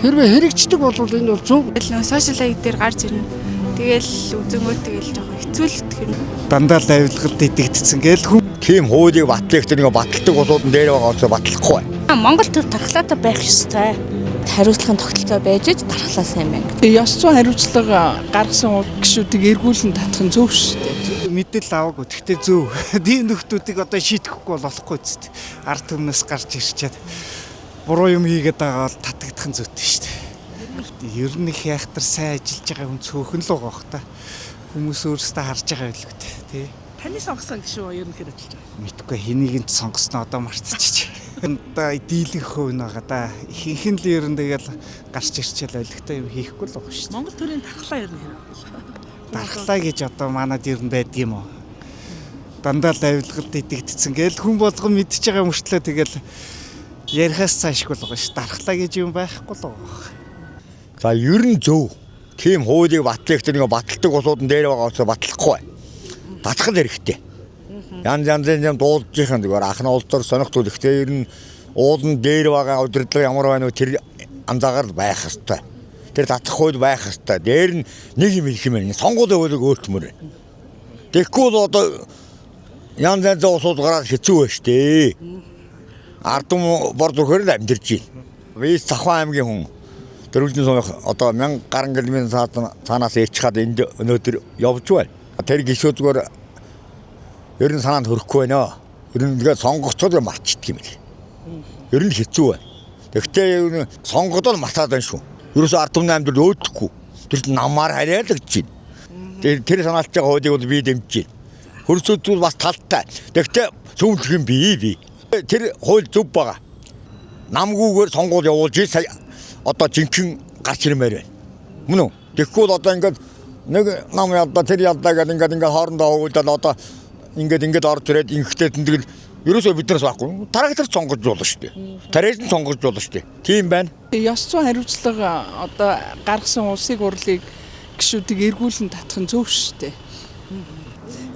Хэрвээ хэрэгждэг бол энэ бол зөв. Тэгэл нөө сошиал хаяг дээр гарч ирнэ. Тэгэл үзэнгөө тэгэл жоохон хэцүү л гэх юм. Дандаа л авилгалд итгэдсэн гээл хүн Тийм хуулийг батлах тэр нэг баталдаг улсууд нь дээр байгаа улсаа батлахгүй. Монгол төр тархлаатай байх ёстой. Хариуцлагын тогтолцоо байж ич дархлаа сайн байна. Ёс зүйн хариуцлага гаргасан гишүүдийг эргүүлэн татах нь зөв шүү дээ. Мэдээлэл аваагүй. Гэхдээ зөв. Тийм нөхдүүдийг одоо шийдэхгүй бол болохгүй зү. Ард түмнээс гарч ирчээд буруу юм хийгээд байгаа бол татагдах нь зүйтэй шүү дээ. Ер нь их яхтар сайн ажиллаж байгаа хүн цөөхөн л байгаа бох та. Хүмүүс өөрсдөө харж байгаа байлгүй дээ, тий. Таны сонгосон гишүүн ер нь хэр ажиллаж байгаа? Мэдгүй хэнийг нь сонгосноо одоо мартчихчих. Одоо дийлэнх хувь нь байгаа да. Ихэнх нь л ер нь тэгэл гарч ирчээл олигтой юм хийхгүй л байгаа шүү дээ. Монгол төрийн дархлаа ер нь хэр Дархлаа гэж одоо манад ер нь байдаг юм уу? Дандаа л авилгалд итгэдсэн гээл хүн болгон мэдж байгаа мөртлөө тэгэл ярихаас цаашгүй л байгаа ш. Дархлаа гэж юм байхгүй л байгаа. За ер нь зөв. Тийм хуулийг батлах тэр нэг баталдаг улсууд нь дээр байгаа улсаа батлахгүй. Татах л хэрэгтэй. Янз янзын юм дуулж ихэн зүгээр анхны улс төр сонирх төлөхтэй ер нь уулын дээр байгаа удирдлага ямар байна вэ тэр анзаагаар л байх хэвээр. Тэр татах хууль байх хэвээр. Дээр нь нэг юм хэлэх юм байна. Сонгуулийн хуулийг өөрчлөмөр байна. Тэгэхгүй бол одоо янз янзын улсууд гараад хэцүү байна шүү дээ. Ард түмэн бор зүрхээр л амьдарч байна. Би Сахван аймгийн хүн. Дөрвөлжин сумын одоо 1000 гаруй километр цаанаас ирч хаад энд өнөөдөр явж байна. Тэр гişүү зүгээр ер нь санаанд хөрөхгүй байна. Ер нь тэгээд сонгогцоод марчдаг юм л. Ер нь хэцүү байна. Тэгвэл ер нь сонгодол матаад байна шүү. Ерөөсөө ард түмний амьдрал өөдөхгүй. Тэр чинь намаар харьяалагдж байна. Тэр санаалж байгаа хуулийг бол би дэмжиж байна. Хөрсөд зүйл бас талтай. Тэгвэл цөмлөх юм бий би. Тэр хууль зөв байгаа. Намгүйгээр сонгуул явуулж сая одоо жинхэнэ гарч ирмээр байна. Мөн үү? Тэгэхгүй бол одоо ингээд нэг нам ялдаа тэр ялдаа гэдэг ингээд ингээд хоорондоо хөвгөлдөл одоо ингээд ингээд орж ирээд инхтэй тэнтгэл ерөөсөө биднээс байхгүй. Трактор сонгож болно шүү дээ. Тарээс нь сонгож болно шүү дээ. Тийм байна. Ёс зүйн хариуцлага одоо гаргасан улсын хурлыг гишүүдийг эргүүлэн татах нь зөв шүү дээ.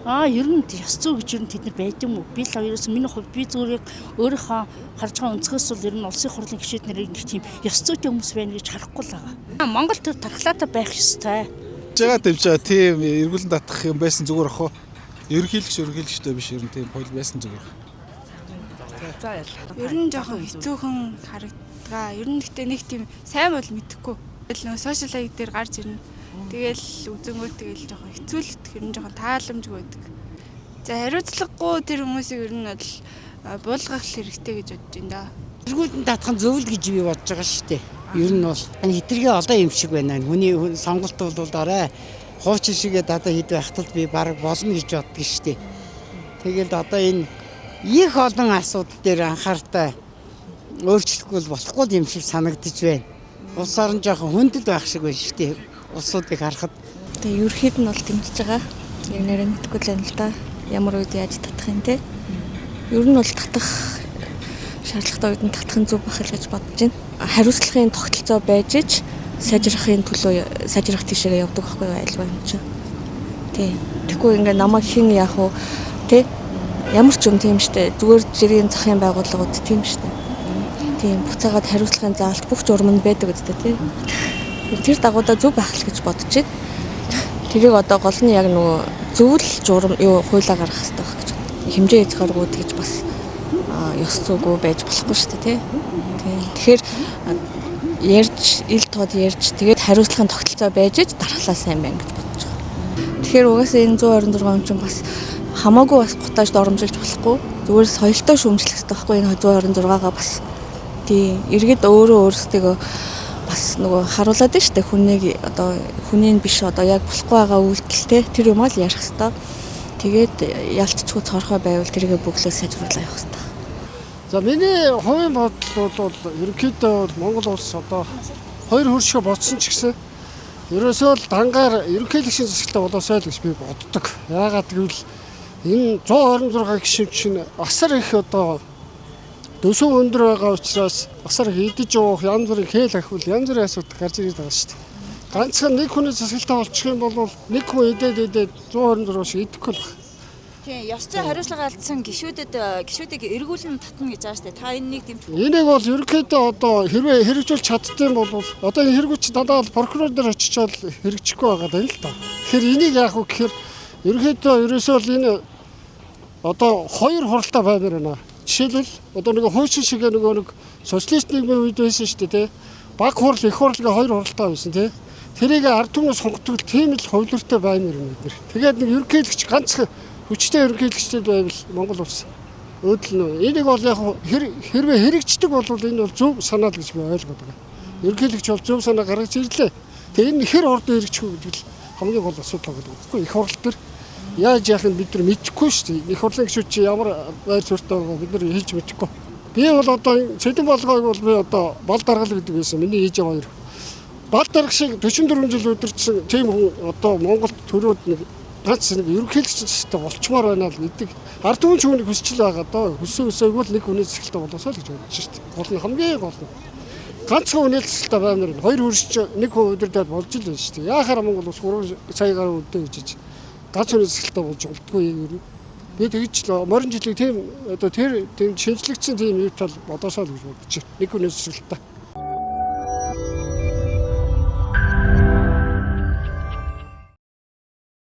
Аа ер нь ёс зүй гэж ер нь тэд нар байд юм уу? Би л ерөөсөн миний хувьд би зүгээр яг өөрийнхөө харж байгаа өнцгөөс бол ер нь улсын хурлын гишүүд нарыг нэг тийм ёс зүйтэй хүмүүс байна гэж харахгүй л байгаа. Монгол төр тархлаатай байх ёстой. Жага дэмж байгаа тийм эргүүлэн татах юм байсан зүгээр ах уу. Ерөнхийлөгч ерөнхийлөгчтэй биш ер нь тийм хууль байсан зүгээр ах. За баярлалаа. Ер нь жоохон хэцүүхэн харагдгаа. Ер нь гэтээ нэг тийм сайн бол мэдэхгүй. Тэгэл нөө сошиал хаяг дээр гарч ирнэ. Тэгэл үзэнгөө тэгэл жоохон хэцүү л гэх юм жоохон тааламжгүй байдаг. За хариуцлагагүй тэр хүмүүсийг ер нь бол буулгах хэрэгтэй гэж бодож байна да. Эргүүлэн татах нь зөв л гэж би бодож байгаа шүү дээ. Ер нь бол энэ хитрхи олон юм шиг байна. Хүний сонголт бол арай хуучин шигээ одоо хэд байхад л би баг болно гэж боддог шүү дээ. Тэгэл одоо энэ их олон асуудал дээр анхаартай өөрчлөхгүй бол болохгүй юм шиг санагдаж байна. Улс орон жоохон хүндэл байх шиг байна шүү дээ. Улсуудыг харахад. Тэгээ ерөөхдөө нь бол дэмжиж байгаа. Яг нэрээ мэдэхгүй л байна л да. Ямар үед яаж татах юм те. Ер нь бол татах шаардлагатай үед нь татах нь зөв байх л гэж бодож байна. Хариуцлагын тогтолцоо байж ич сайжрахын төлөө сайжрах тийшээ явдаг байхгүй юу альва юм чинь. Тий. Тэгэхгүй ингээ намайг хэн яах вэ? Тэ? Ямар ч юм тийм штэ. Зүгээр жирийн захын байгууллагууд тийм штэ. Тийм. Буцаагаад хариуцлагын заалт бүх журманд байдаг үстэй тий. Тэр дагуудаа зөв байх л гэж бодож байна. Тэрийг одоо гол нь яг нөгөө зөв л журам юу хуулиа гаргах хэрэгтэй байх гэж. Хэмжээ хязгааргүй гэж бас ёс зүйгүй байж болохгүй шүү дээ тий. Тэгэхээр ярьж ил тод ярьж тэгээд хариуцлагын тогтолцоо байж ич дархлаа сайн байна гэж бодож байгаа. Тэгэхээр угаасаа энэ 126 хүн чинь бас хамаагүй бас гутааж доромжилж болохгүй. Зүгээр соёлтой шүүмжлэх хэрэгтэй байхгүй энэ 126-гаа бас тий иргэд өөрөө өөрсдөө бас нөгөө харуулад нь штэ хүнийг одоо хүний биш одоо яг болохгүй байгаа үйлдэл те тэр юм аа л ярих хэрэгтэй. Тэгээд ялцчгүй цорхой байвал тэргээ бөглөө сайжруулаа явах хэрэгтэй. За миний хувийн бодол бол ерөнхийдөө бол Монгол улс одоо хоёр хөршгөө бодсон ч гэсэн ерөөсөө л дангаар ерөнхийлөгчийн засаглалтай болоосай л гэж би боддог. Яагаад гэвэл энэ 126 гишүүн чинь асар их одоо төсөв өндөр байгаа учраас асар их идэж уух, янз бүрийн хэл ахиул, янз бүрийн асуудал гарч ирээд байгаа шүү дээ. Ганцхан нэг хүний засаглалтай болчих юм бол нэг хүн идээд идээд 126 шиг идэхгүй л байна. Тийм, ёс зүйн хариуцлага алдсан гишүүдэд гишүүдийг эргүүлэн татна гэж байгаа шүү дээ. Та энэ нэг дэмжих үү? Энийг бол ерөнхийдөө одоо хэрвээ хэрэгжүүлж чаддсан бол одоо энэ хэрэгүүч дандаа л прокурор дээр очичоод хэрэгжихгүй байгаа даа л да. Тэгэхээр энийг яах вэ гэхээр ерөнхийдөө ерөөсөө л энэ одоо хоёр хуралтай баймар байна. Жишээлбэл одоо нэг хуучин шиг нөгөө нэг социалист нийгмийн үед байсан шүү дээ, тий. Баг хурал, их хурал гэх хоёр хуралтай байсан, тий. Тэрийг ард түмнээс сонгодог тийм л хувилбартай баймар юм бид нар. Тэгээд нэг ерөнхийлөгч ганцхан хүчтэй ерөнхийлөгчтэй байвал Монгол улс өөдөл нөө. Энийг бол яг хэрвээ хэрэгждэг бол энэ бол зөв санаа л гэж би ойлгоод байгаа. Ерөнхийлөгч бол зөв санаа гаргаж ирлээ. Тэгээ энэ хэр хурдан хэрэгжих үү гэдэг л хамгийн гол асуудал байгаа байхгүй. Их хурал төр яаж яах нь бид нар мэдэхгүй шүү дээ. Их хурлын гишүүд чи ямар байр суурьтай байгаа бид нар хэлж мэдэхгүй. Би бол одоо Цэдэн болгоог бол би одоо бал даргал гэдэг байсан. Миний ээж хоёр. Бал дарга шиг 44 жил удирдсан тийм хүн одоо Монголд төрөөд нэг ганц нэг ерөнхийлөгч засагтай болчмоор байна л гэдэг. Ард түмэн ч хүнийг хүсч л байгаа доо. Хүссэн хүсээгүй л нэг хүний засагтай болоосоо л гэж бодож шүү дээ. Гол нь хамгийн гол нь ганцхан хүний засагтай баймар хоёр хөрсч нэг хүн удирдаад болж л байна шүү дээ. Яахаар Монгол улс 3 сая гаруй үдэ гэж ганц хүний засагтай болж болдгоо юм. Би тэгж л морин жилиг тийм одоо тэр тийм шинжлэгдсэн тийм юу тал бодоосоо л гэж бодож байна. Нэг хүний засагтай.